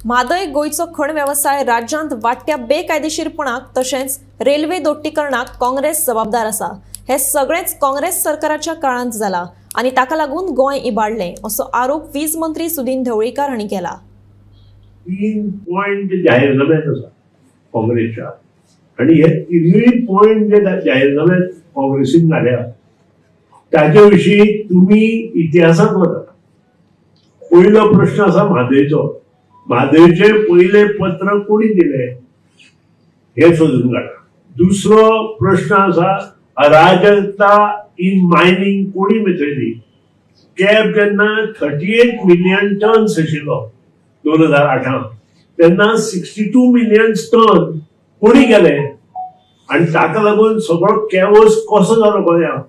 म्हादय गोंयचो खण वेवसाय राज्यांत वाडट्या बेकायदेशीरपणाक तशेंच रेल्वे दोट्टीकरणाक काँग्रेस जबाबदार आसा। हे सगळेंच काँग्रेस सरकाराच्या काळांत जाला आनी ताका लागून गोंय इबाडलें असो आरोप वीज मंत्री सुदिन ढवळीकार हांणी केला। 3 पॉयंट जाहीरनाम्यात आसा काँग्रेसच्या आनी हे 3 पॉयंट जे जाहीरनाम्यात काँग्रेसीन घाल्या ताजे विशीं तुमी इतिहासात वता। पयलो प्रश्न आसा म्हादयचो। म्हादयचे पयले पत्र कोणी दिले हे सोदून काडा। दुसरो प्रश्न आसा अराजकता इन मायनिंग कोणी मिटयली। कॅब जेन्ना 38 मिलियन टन्स आशिल्लो 2008 तेन्ना 62 मिलियन टन कोणी केले आनी ताका लागून सगळो कॅवस कसो जालो गोंयांत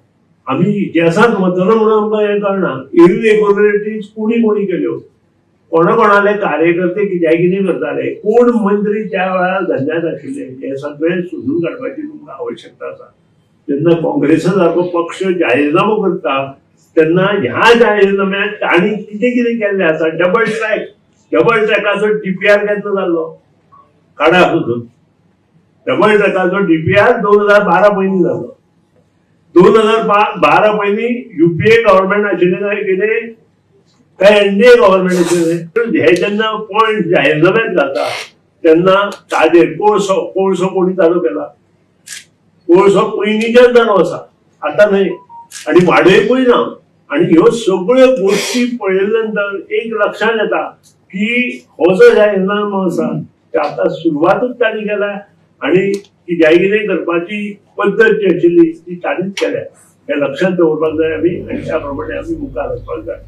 आमी इतिहासांत वतलो म्हणून आमकां हें कळना। इरेग्युलरिटीज कोणी कोणी केल्यो, कोणा कोणाले कार्यकर्ते कित्याक कितें करताले, कोण मंत्री त्या वेळार धंद्यात आशिल्ले, हे सगळें सोदून काडपाची तुमकां आवश्यकता आसा। जेन्ना काँग्रेसा सारको पक्ष जाहीरनामो करता तेन्ना ह्या जाहीरनाम्यात तांणी कितें कितें केल्लें आसा। डबल ट्रॅकाचो डीपीआर केन्ना जाल्लो काडा सोदून। डबल ट्रॅकाचो डीपीआर 2012 पयलीं जाल्लो। 2012 पयलीं युपीए गव्हर्मेंट आशिल्लें काय कितें काय एनडीए गव्हर्मेंट आशिल्लें। हे जेन्ना पॉयंट जाहीरनाम्यात घालता तेन्ना ताजेर कोळसो कोणी चालू केला, कोळसो पयलींच्यान जालो आसा, आतां न्हय आनी वाडयकूय ना। आनी ह्यो सगळ्यो गोश्टी पळयल्या नंतर एक लक्षांत येता की हो जो जाहीरनामो आसा ते आतां सुरवातूच तांणी केल्या आनी कित्याक कितें करपाची पद्दत जी आशिल्ली ती तांणीच केल्या। हें लक्षांत दवरपाक जाय आमी आनी त्या प्रमाणे आमी मुखार वचपाक जाय।